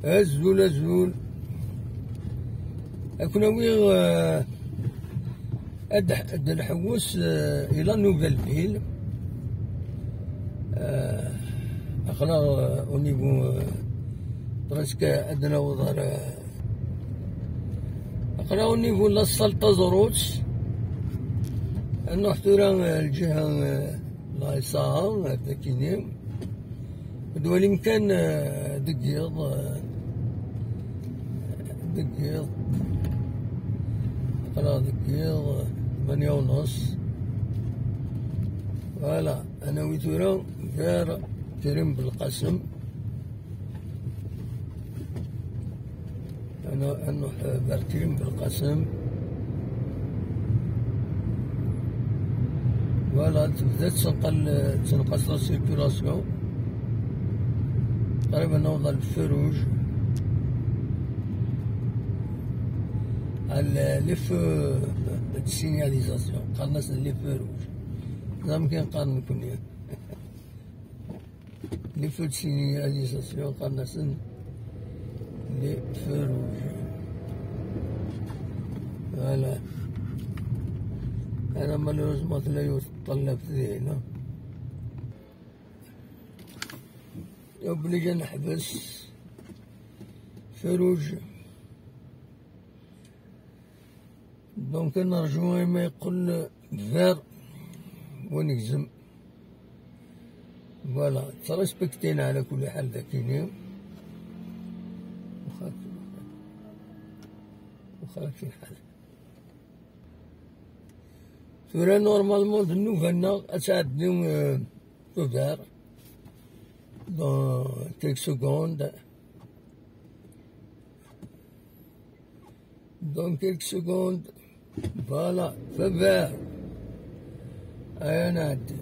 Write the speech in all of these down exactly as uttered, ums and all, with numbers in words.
Azul, azul. Ad ken-awiɣ, euh, ad, ad nḥewwes, euh, i la Nouvelle Ville. Euh, aql-aɣ, euh, au niveau, euh, presque ad naweḍ ɣer, euh, aql-aɣ au niveau n la salle Taẓrut. Ad nruḥ tura, euh, lǧiha, euh, la Isaha, ar dakini. Ad twalim kan, eh, deg yiḍ, eh, deg yiḍ, aql-aɣ deg yiḍ, eh, tmanya u nneṣ. Voilà, ad nawi tura vers Krim Belqasem. Ad n-, ad nruḥ, eh, vers Krim Belqasem. Voilà, tebda tenqal, tenqas la circulation. Qrib ad naweḍ ɣer le feu rouge. Ɣer le, les feux de signalisation, qqaren-asen les feux rouges. Ẓer amek i qqaren nekkni. Les feux de signalisation, qqaren-asen les feux rouges. Voilà. Ara malheureusement tella yiwet n tṭellabt dihin. Obligé ad neḥbes. Feu rouge. Donc, ad nerju imi yeqqel vers Wanegzem. Voilà, ttrespektin ɛla kulli ḥal dakini. Waxa, waxa akken lḥal. Tura, normalement, d nnuba-nneɣ ad tɛeddi, euh, tugar. Dans quelques secondes. Dans quelques secondes. Voilà, feu vert. Aya nɛeddi.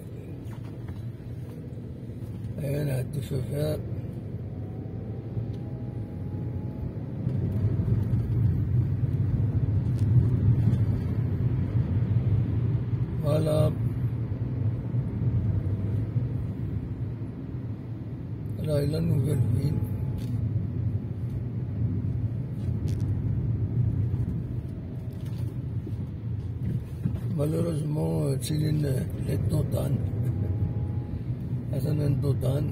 Aya nɛeddi, feu vert. Voilà. Voilà, la Nouvelle Ville. Malheureusement, euh, ttilin, euh, les dodanes. Atan un dodan.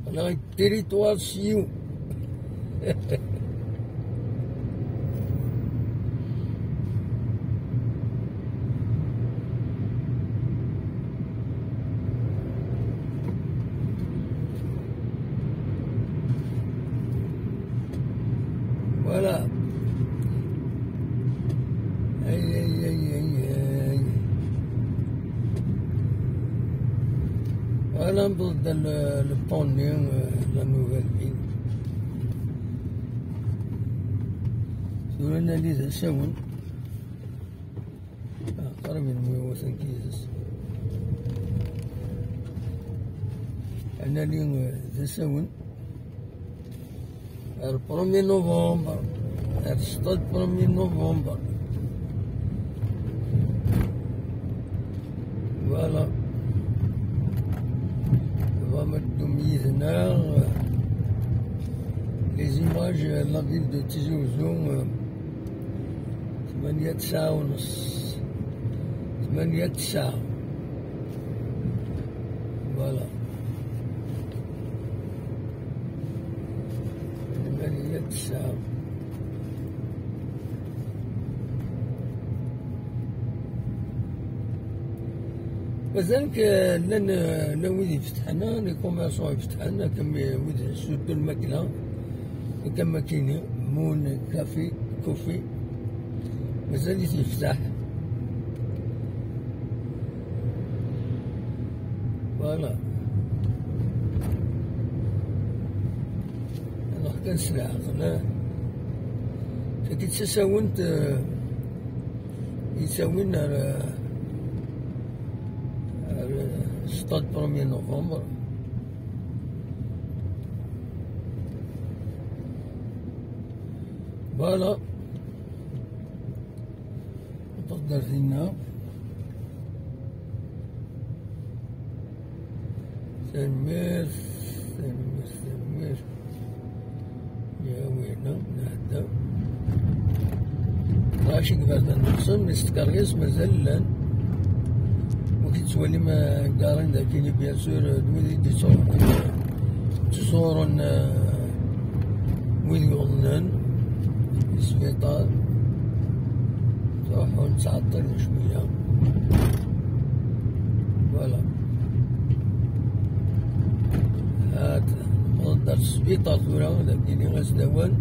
Aql-aɣ deg territoire s yiw. Voilà. Ay, ay, ay, ay, ay. Voilà, newweḍ-d le, le pont-nni, euh, la Nouvelle Ville. Tura nali d asawen. Ah, qrib yenwi watan kizes. Ad nali, euh, d asawen. Le premier novembre. Le stade premier novembre. Voilà. Tebɣam ad teddum yid-neɣ, euh, les images, euh, la ville de Tizi Ouzou, euh, tmanya tesɛa u nneṣ. Tmanya tesɛa. Voilà. Tmanya tesɛa. Mazal k-, llan, llan wid ifetḥen, les commerçants ifetḥen, akken wid surtout lmakla, akken makini, mun, kafi, kufi, mazal-it yeftaḥ. Voilà. Nruḥ kan s leɛqel, ah. Tagi d tasawent, eh, yettawin ar, ar stade premier novembre. Voilà. Newweḍ-d ar dinna. Tanemmirt, tanemmirt, tanemmirt. Ya wina, nɛedda. Ɣaci gberdan nexsem, nestkargis mazal llan. Wi k-yettwalim, eh, ggarin dagi, bien sûr, eh, d wid i d-yettruḥun, eh, ttzuren, eh, wid yuḍnen, sbiṭar. Ttruḥun ttɛeṭṭilen cwiya. Voilà. Hat, newweḍ-d ar sbiṭar tura, dagi-ni as-d awal.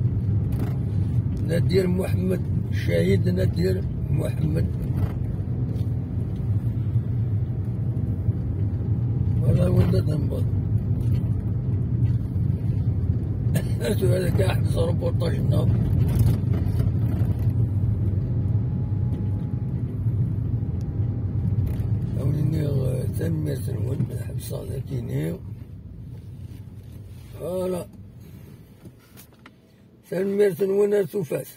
Nadir Muḥemmed, Ccahid Nadir Muḥemmed. Voilà wanda d-newweḍ. Tura dagi ḥbes reportage-nneɣ. Awen-nniɣ, eh, tanemmirt-nwen, ḥebseɣ dagi-ni. Voilà. Tanemmirt-nwen ar tufat.